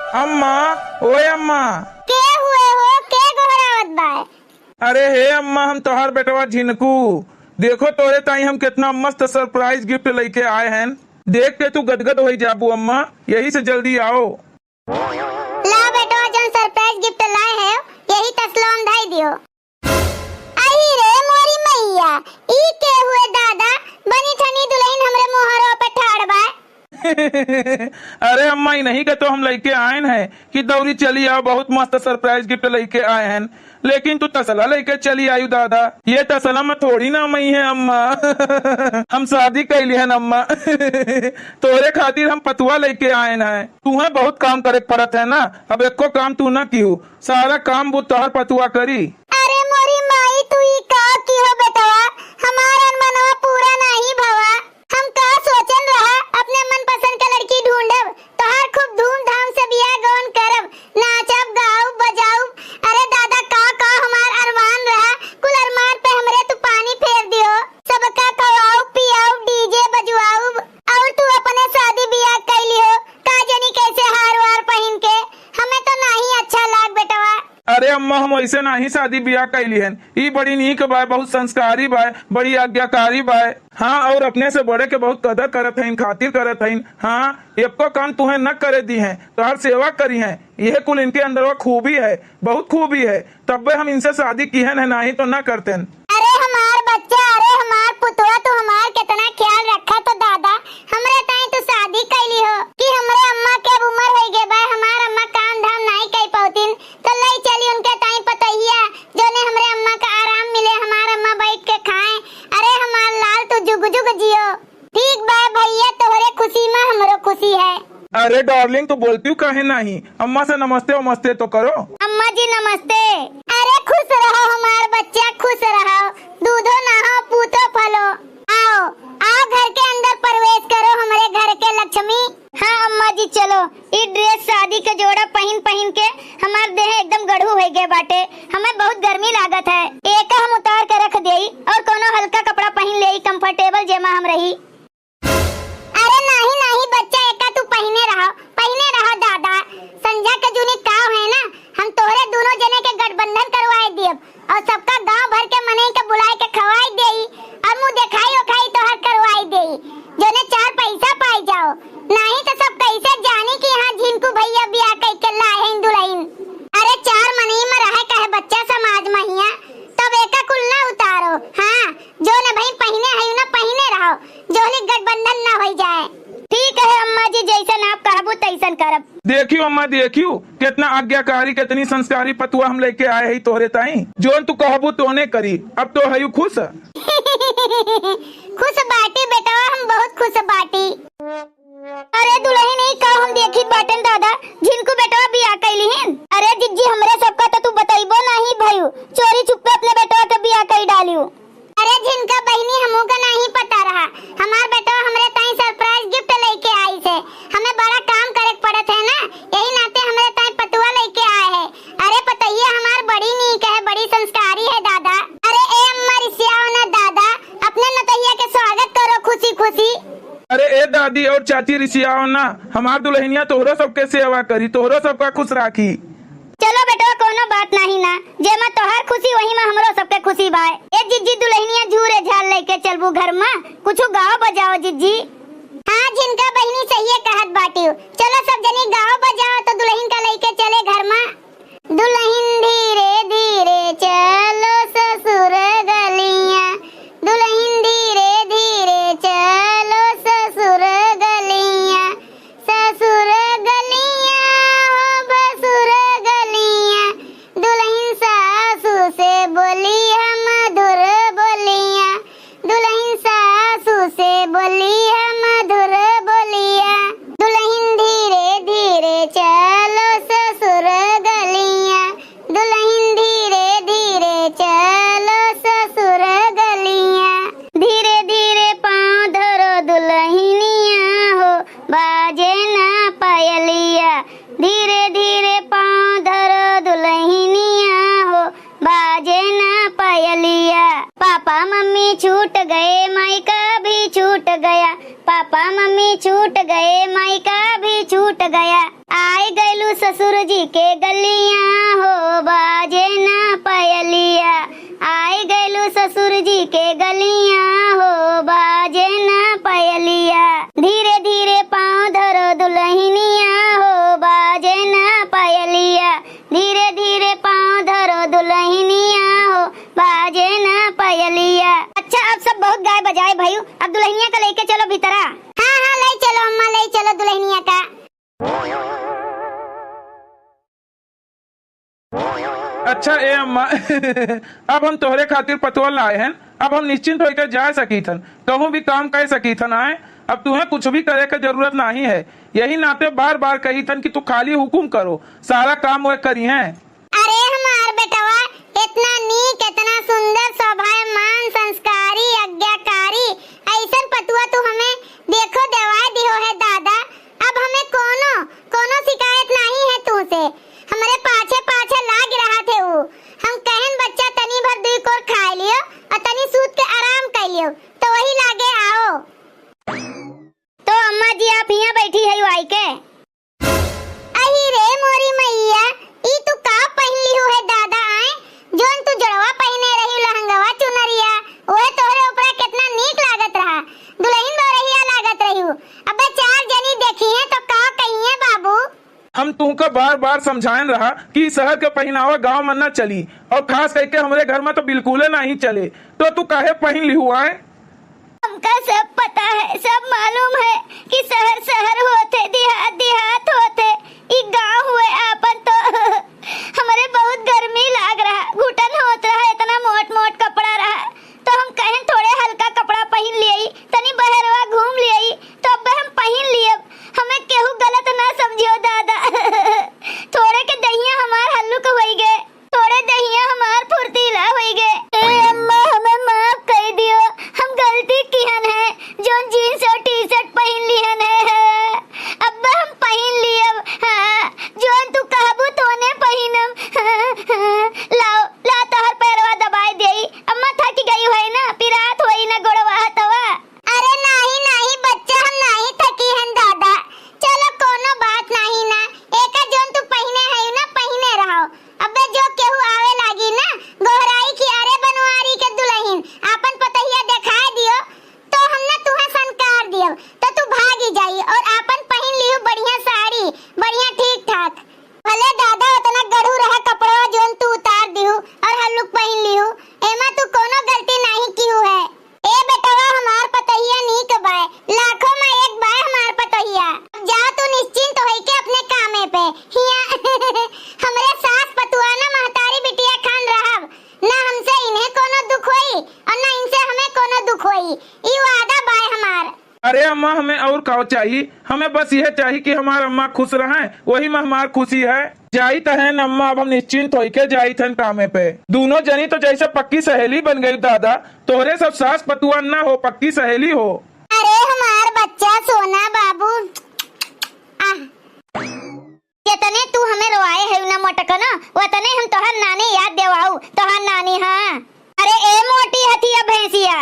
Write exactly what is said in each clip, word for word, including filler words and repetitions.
अम्मा, ओए अम्मा। के हुए हो? के गोहरावत बा? अरे हे अम्मा, हम तोहार बेटवा झिनकू। देखो तोरे ताई हम केतना मस्त surprise gift लइके आए हैं। देख के तू गदगद होइ जाबू अम्मा, यही से जल्दी आओ। ला बेटवा, जौन surprise gift लाए हैं, यही तसलो में धइ दियो। अही रे मोरी मैया, ई के हुए दादा? बनी ठनी दुलहिन हमरे मुहरवा पे ठाड़ बा। अरे अम्मा, इन्हीं के तो हम लइके आएन हैं कि दौरी चली आओ, बहुत मस्त surprise gift लइके आए हैं, लेकिन तू तसला लइके चली आयु दादा। ये तसला में थोड़ी ना अम्मा है अम्मा। हम शादी कइ लिहन अम्मा। तोरे खातिर हम पतुआ लइके आएन हैं। तुहें बहुत काम करे के पड़त है ना, अब एको काम तू ना किहू, सारा काम वो तोहर पतुआ करी। अरे मोरी माई, तू ई का किहो बेटवा, हमार अरमानवा पूरा नाही भवा। हम का सोचन रहा, अपने मनपसंद के लड़की ढूंढब, तोहार खूब धूमधाम से बियाह गौन करब, नाचब, गाउब, बजाउब। अरे दादा, का का हमार अरमान रहा, कुल अरमान पे हमरे तू पानी फेर दियो। सबका खवाउब, पियाउब, DJ बजवाउब, और तू अपने शादी बियाह कइ लिहो, का जनी कैसे हार वार पहिन के, हमें तो नाही अच्छा लाग बेटवा। अरे अम्मा, हम वैसे नाही शादी बियाह कइ लिहन। ई बड़ी नीक बाय, बहुत संस्कारी बाय, बड़ी आज्ञाकारी बाय। हाँ, और अपने से बड़े के बहुत कदर करत हइन, खातिर करत हइन। हाँ, एको काम तुहें न करे दिहें, तोहार सेवा करिहें। यह कुल इनके अंदर वो खूबी है, बहुत खूबी है, तब्बे हम इनसे शादी किहन है, नाही तो न करतेन। अरे हमार बच्चा, अरे हमार पुतवा, तू हमार केतना ख्याल रखत हो दादा। हमरे ताई तू शादी कइ लिहो कि हमरे अम्मा के अब उमर होइ गए बा, हमार अम्मा काम धाम नाही कइ पउतिन, तो लइ चली उनके ताई पतोहिया, जौने हमरे अम्मा का आराम मिले, हमार अम्मा बैठ के खाएं। अरे हमार लाल, तू जुग जुग जियो। ठीक बा भैया, तोहरे खुशी में हमरो खुशी है। अरे darling, तू बोलतिउ काहे नाही? अम्मा से नमस्ते वमस्ते तो करो। अम्मा जी नमस्ते। अरे खुश रहो हमार बच्चा, खुश रहो, दूधो नहाओ, पूतो फलो। आओ, आओ घर के अंदर प्रवेश करो हमरे घर के लक्ष्मी। हाँ अम्मा जी, चलो, ई dress शादी के जोड़ा पहिन पहिन के हमार देह एकदम गढ़ू होइ गए बाटे, हमें बहुत गर्मी लागत है। एका हम उतार के रख देई और कोनो हल्का कपड़ा पहिन लेई, comfortable, जेमा हम रही। अरे नाही नाही बच्चा, एका तू पहिने रहो, पहिने रहो दादा। संझा के जूनी काव है ना, हम तोहरे दूनो जने के गठबंधन करवाए दियब और सबका गांव भर के मनई के बुलाए के खवाए देई और मुंह देखाई ओखाई तोहर करवाए देई, जौने चार पैसा पाई जाओ। नाही तो सब कैसे जानी कि हाँ झिनकू भैया बियाह कइ के लाए हैं दुलहिन। अरे चार मनई में रहे कहे बच्चा समाज में हिया, तब एका कुल ना उतारो। हाँ, जौन अबहीं पहिने हयू ना, पहिने रहो, जोहली गठबंधन ना होइ जाए। ठीक है अम्मा जी, जैसन आप कहबू तैसन करब। देखियो अम्मा, देखियो, केतना आज्ञाकारी, केतनी संस्कारी पतुआ हम लइके आए हई तोहरे ताई। जौन तू कहबू तोने करी। अब तो हयू खुश? खुश बाटी बेटवा, हम बहुत खुश बाटी। अरे दुलहिन, ई का हम देखित बाटेन दादा, झिनकू बेटवा बियाह कइ लिहिन। अरे जिज्जी, हमरे सबका त तू बतइबो नाही भयू, चोरी छुप्पे अपने बेटवा के बियाह कइ डालियो। अरे झिनका बहिनी, हमहू का नाही पता रहा, हमार बेटवा हमरे ताई surprise gift लइके आइस है। हमें बड़ा काम करे के पड़त है ना, यही नाते हमरे ताई पतुआ लइके आए है। अरे पतोहिया हमार बड़ी नीक है, बड़ी संस्कारी है दादा। अरे ए अम्मा, रिसियाओ ना दादा, अपने नतहिया के स्वागत करो खुशी खुशी। अरे ए दादी और चाची, रिसियाओ ना, हमार दुलहिनिया तोहरो सबके सेवा करी, तोहरो सबका खुश राखी। चलो बेटवा, कोनो बात नाही ना, जेमा तोहार खुशी वही में हमरो सबके खुशी बाय। ए जिज्जी, दुलहिनिया झूरे झाल लइके चलबू घर मा, कुछु गाओ बजाओ जिज्जी। हाँ झिनका बहिनी, सहिए कहत बाटिउ, चलो सब जनी गाओ बजाओ तो दुलहिन का लइके चले घर मा। दुलहिन धीरे धीरे चलो ससुर गलिया, दुलहिन धीरे धीरे चलो ससुर गलिया, ससुर गलिया हो भसुर गलिया, दुलहिन सासू से बोली हम मधुर बोलिया, दुलहिन सासू से बोली हम मधुर बोलिया। दुलहिन धीरे धीरे चलो ससुर गलिया, दुलहिन धीरे धीरे चलो ससुर गलिया। धीरे धीरे पाँव धरो दुलहिनिया हो, बाजे ना पायलिया। धीरे धीरे पाँव धरो दुलहिनिया हो, बाजे ना पायलिया। पापा मम्मी छूट गए, माई का भी छूट गया। पापा मम्मी छूट गए, माई का भी छूट गया। आ आई गइलू ससुर जी के गलियां हो, बाजे ना पायलिया। आई गइलू ससुर जी के गलियां हो, बाजे ना पायलिया। धीरे धीरे पाँव धरो दुलहिनिया हो, बाजे ना पायलिया। धीरे धीरे पाँव धरो दुलहिनिया हो, बाजे ना पायलिया। अच्छा, अब सब बहुत गाए बजाए भइउ, अब दुलहिनिया का लइके चलो भीतरा। हाँ हाँ, लइ चलो अम्मा, लइ चलो दुलहिनिया का। अच्छा ए अम्मा, अब हम तोहरे खातिर पतोह लाए हन, अब हम निश्चिंत होइके जाए सकीथन, कहूँ भी काम कइ सकीथन आए। अब तुहें कुछ भी करे के जरूरत नाहीं है, यही नाते बार बार कहीथन कि तू खाली हुकुम करो, सारा काम वह करिहें। अरे हमार बेटवा, इतना नीक, इतना सुंदर, शोभायमान, संस्कारी, आज्ञाकारी, अइसन पतुआ तू हमें देखो देवाए दिहो है दादा। अब हमें कोनो, कोनो शिकायत नाहीं है तू से। हमरे पाछे पाछे लाग रहा थे ऊ। हम कहन बच्चा तनी भर दुई कोर खाए लियो और तनी सूत के आराम कर लियो, तो वही लागे आओ। तो अम्मा जी आप हियाँ बैठी है आई के? अही रे मोरी मइया, ई तू का पहिन लिहू है दादा आए? जौन तू जड़वा पहिने रही लहंगवा चुनरिया, ओहे तोहरे ऊपरा केतना नीक लागत रहा। दुलहिन बौरहिया लागत रही। अबे चार जनी देखिहें तो का कहिहें बाबू? हम तुहका बार बार समझाएन रहा कि शहर के पहिनावा गाँव में न चली, और खास करके हमरे घर में तो बिल्कुले नाहीं चले, तो तू काहे पहिन लिहू आए? हमका सब पता है, सब मालूम है कि शहर शहर होत है, देहात देहात होत है, ई गाँव हुए आपन तो हमरे बहुत गर्मी लाग रहा, घुटन होत रहा, इतना मोट मोट कपड़ा रहा, तो हम कहेन थोड़े हल्का कपड़ा पहिन लियई, तनी बहरवा घूम लियई, तो अब हम पहिन लियब। हमें केहू गलत ना समझियो दादा, थोड़े के दहिया हमार हल्लुक होई गे। थोड़े दहिया हमार फुर्तीला होई गे। ए अम्मा, हमें माफ कई दियो, हम गलती किहन है, जौन जींस और टी-शर्ट पहिन लिहन है। अब्बा हम पहिन लियब, हाँ, जौन तू कहबू तोने पहिनम। लाओ, ला तोहर पैरवा दबाई देई, अम्मा थकी गई होई ना, पिरात होई ना गोड़वा हथवा। अरे नाहीं, नाहीं बच्चा, हम नाहीं थकी हन दादा। चलो कोनो बात नाहीं ना, एका जौन तू पहिने हयू ना, पहिने रहो। अबे जो केहू आवे लागी ना, गोहराई कि अरे बनवारी के दुलहिन, आपन पतहिया देखाए दियो, तो हम ना तुहें सनकार दियो, तो तू भागी जाई और आपन पहिन लिहू बढ़िया साड़ी, बढ़िया ठीक ठाक। भले दादा उतना गढ़ू रहा कपड़वा जौन तू उतार दिहू और हल्लुक पहिन लिहू, एमा तू कोनो गलती नाहीं किहू है। ए बेटवा, हमार पतोहिया नीक बाय, लाखों में एक बाय हमार पतोहिया। अब जा तू निश्चिंत होइके अपने कामे पे। हिया हमरे सास पतुआ ना महतारी बिटिया खान रहब, ना हमसे इन्हें कोनो दुख होई और ना इनसे हमें कोनो दुख होई। ई वादा बाय हमार। अरे अम्मा, हमें और का चाही? हमें बस यह चाही कि हमार अम्मा खुश रहें, वही में हमार खुशी है। जाइत हन अम्मा, अब हम निश्चिंत होइके जाइत हन कामे पे। दूनो जनी तो जैसे पक्की सहेली बन गई दादा, तोहरे सब सास पतुआ ना हो, पक्की सहेली हो। अरे हमार बच्चा सोना बाबू, आह। जितने तू हमें रोआए है ना मोटकना, उतने हम तोहर नानी याद देवाऊ, तोहर नानी, हाँ। अरे ए मोटी हथिया भैंसिया,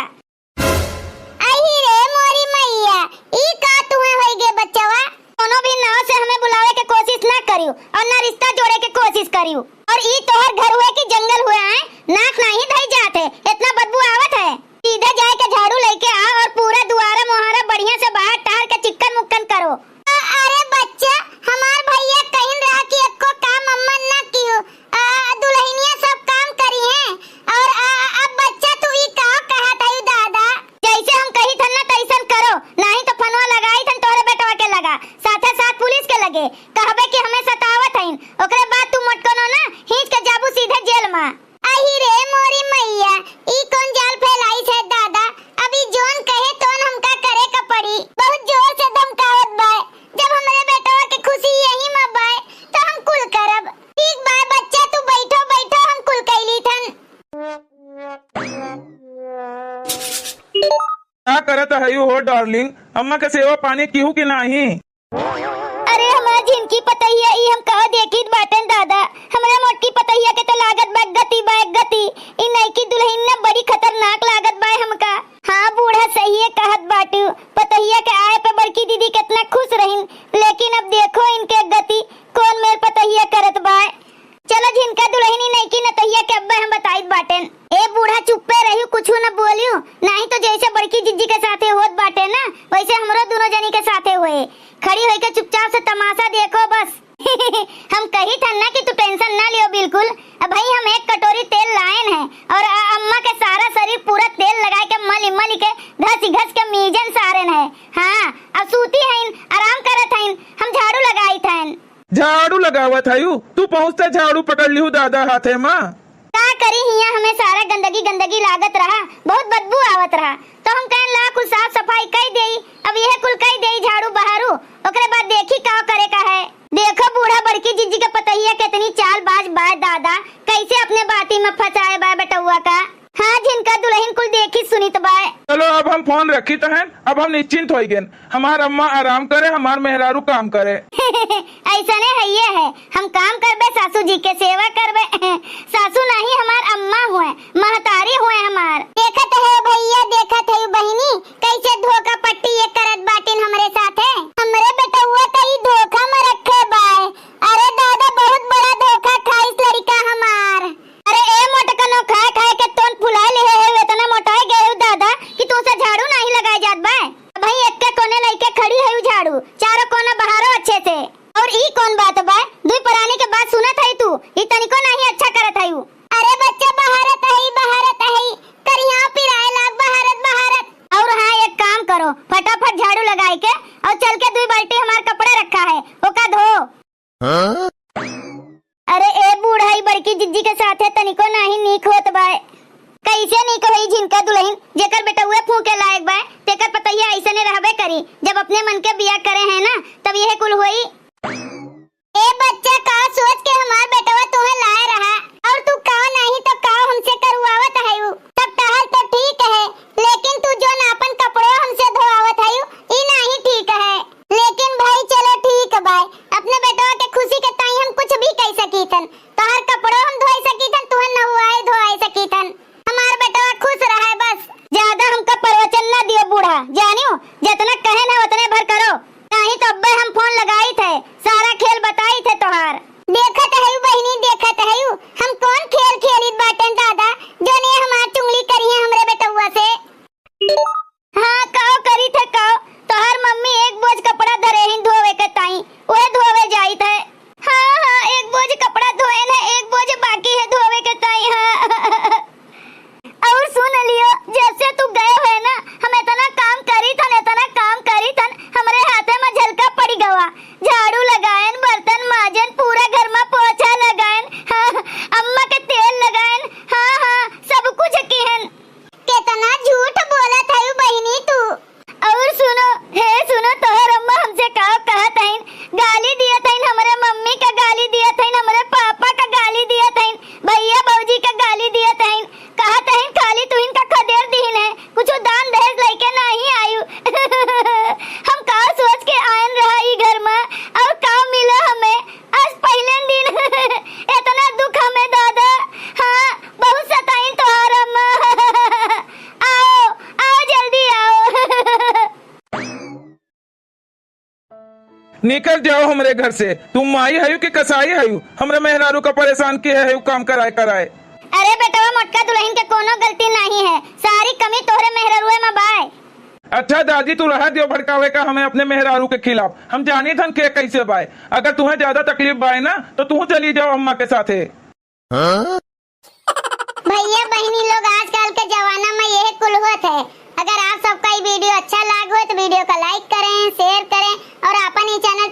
अही रे मोरी मैया, ई का तुहे होई गे बच्चवा? कोनो भी नाव से हमें बुलावे के कोशिश ना करियो और ना रिश्ता जोड़े के कोशिश करियो। और ई तोहर घर हुए कि जंगल हुए आए, नाक नाही धई जात है, इतना बदबू आवत है। सीधे जाए के झाड़ू लेके आ और पूरा दुआरा मोहारा बढ़िया से बाहर टहर के चिक्कन मुक्कन करो। अ-, अरे बच्चा, हमार भैया कहिन रहा कि एको काम अम्मन ना कियो, अ, दुलहिनिया सब काम करी हैं। और अ, अब बच्चा तू ई का कहत हई दादा? जैसे हम कही थन ना तैसन करो, नाही तो फनवा लगाई थन तोहरे बेटवा के लगा, साथे साथ पुलिस के लगे, कहबे कि हमें सतावत हईन, ओकरे बाद तू मोटकनो ना हींच के जाबू सीधे जेल मा। अही रे मोरी मैया, ई कौन जाल फैलाइस है दादा? अब ई जौन कहे तौन हमका करे का पड़ी। बहुत जोर से धमकावत बाय, जब हमरे बेटवा के खुशी यही में बाय, तो हम कुल करब। ठीक बाय बच्चा, तू बैठो, बैठो, हम कुल कैली थन। का करत हयू हो डार्लिंग? अम्मा के सेवा पानी किहू कि नाही? अरे हमार जिनकी पतहिया, ई हम का देखित बाटेन दादा, हमरा मोटकी पतहिया के तो लागत बा गति बा गति। ई नईकी दुलहिन ना बड़ी खतरनाक लागत बा हमका। हाँ बूढ़ा सहिए कहत बाटू, पतहिया के आए पे बड़की दीदी कितना खुश रहिन, लेकिन अब देखो इनके गति। झाड़ू लगावत हयू, तू पहुँचते झाड़ू पकड़ लिहू दादा हाथे मा। का करी, हियाँ हमें सारा गंदगी गंदगी लागत रहा, बहुत बदबू आवत रहा, तो हम कहन ला कुछ साफ सफाई कई देई, अब यह कुल कई देई झाड़ू बहारू, ओकरे बाद देखी का करे का है। देखो बूढ़ा बड़की जिज्जी के पतहिया कितनी चालबाज बाय दादा, कैसे अपने बाटी में फंसाए बाय बेटउआ का। हाँ, झिनका दुलहिन कुल देखी सुनित बाय। चलो, अब हम फोन रखित हन, अब हम निश्चिंत होइ गेन। हमार अम्मा आराम करे, हमार मेहरारू काम करे। ऐसने हइये है, हम काम करबे, सासू जी के सेवा करबे। सासू नाहीं, हमार अम्मा हुए, महतारी हुए हमार। देखत है भइया, देखत है बहिनी, कैसे धोखा पट्टी ये करत बाटिन हमरे साथे। हमरे बेटउआ त ई धोखा में रखे बाय। अरे दादा, बहुत बड़ा धोखा खाइस लड़िका हमार। अरे ए मोटकनो, खाए खाए के तोन फुलाए लेहे है, इतना मोटाए गए हो दादा कि तुमसे झाड़ू नाहीं लगाए जात बा। भाई, एक के कोने लइके खड़ी है उ झाड़ू, चारों कोना बहारो अच्छे से। और ई कौन बात बा? दुई परानी के बात सुनत है तू, ई तनिको नाहीं अच्छा करत है उ। अरे बच्चा, बहारत है, बहारत है, करिया पिराए लाग बहारत, बहारत। और हाँ, एक काम करो, फटाफट झाड़ू लगाए के और चल के दुई बाल्टी हमार कपड़ा रखा है, ओका धो। हाँ? अरे ए बूढ़ा, ई बड़की जिज्जी के साथे तनिको नाहीं नीक होत बाय। कैसे नीक होई झिनका दुलहिन, जेकर बेटउए फूंके लायक बाय, तेकर पतैया ऐसने रहबे करी। जब अपने मन के बियाह करे हैं ना, तब यह कुल होई। ए बच्चा, का सोच के हमार बेटवा तुहे लाए रहा, और तू का नाहीं तो का हमसे करवावत है उ? तब टहल तो ठीक है, लेकिन तू जोन आपन कपड़ो हमसे धोआवत है, ई नाहीं ठीक है। लेकिन भाई चलो ठीक बाय, अपने बेटवा के खुशी के ताई हम कुछ भी कह सकीथन। तोहर कपड़ो हम धोए सकीथन, तुहन नहुआए धोआए सकीथन। हमार बेटवा खुश रहे बस। ज्यादा हमका प्रवचन ना दियो बूढ़ा, जानियो, जितना कहन है उतने भर करो, नाहीं तो अब्बे हम फोन लगाइत है, सारा खेल बताइत है तोहार। देखत है बहिनी, देखत है, हम कौन खेल खेलित बाटेन दादा, जोने हमार चुंगली करी है हमरे बेटवा से। हाँ, काव करी थे काव? तोहार मम्मी एक बोझ कपड़ा धरे ही धोवे के ताई, ओहे धोवे जाइत है। हाँ, हाँ, एक बोझ कपड़ा धोएन है, एक बोझ बाकी है धोवे के ताई, हाँ। और सुन लियो, जैसे तू गए है ना, हम इतना काम करी थन, इतना काम करी थन, हमरे हाथे में झलका पड़ी गवा। झाड़ू लगाएन, बर्तन माजेन, पूरा घर में पोछा लगाएन, हाँ, अम्मा के तेल लगाएन, हाँ, हाँ, सब कुछ किहन। केतना झूठ बोलत हयू बहिनी तू। और सुनो, हे सुनो, तोहर अम्मा हमसे का कहत हईन, गाली दियत हईन, हमरे मम्मी का गाली दियत हईन, हमरे पापा का गाली दियत हईन, भैया भौजी का गाली दियत हईन, कहत हईन खाली तुहिन का खदेर दिहिन है, कुछ दान दहेज लइके नाहीं आयु। हम का सोच के आयन रहा ई घर में, और का मिला हमें? आज पहले दिन इतना दुख हमें दादा, हाँ, बहुत सताइन तोहार अम्मा। आओ, आओ, जल्दी आओ। निकल जाओ हमरे घर से। तुम माई हयू कि कसाई हयू? हमरे मेहरारू का परेशान किहे हयू काम कराए कराए। अरे बेटवा, मोटका दुलहिन के कोनो गलती नाहीं है, सारी कमी तोहरे मेहरारुए में बाय। अच्छा दादी, तू रहा दियो भड़कावे का हमें अपने मेहरारू के खिलाफ। हम जानी थन के कैसे बाय। अगर तुम्हें ज्यादा तकलीफ बाय ना, तो तू चली जाओ अम्मा के साथे। हाँ? भैया बहिनी लोग, आजकल के जमाना में यह कुल होत है। अगर आप सबका ये वीडियो अच्छा लाग हो तो वीडियो का like करें, share करें और अपन ये channel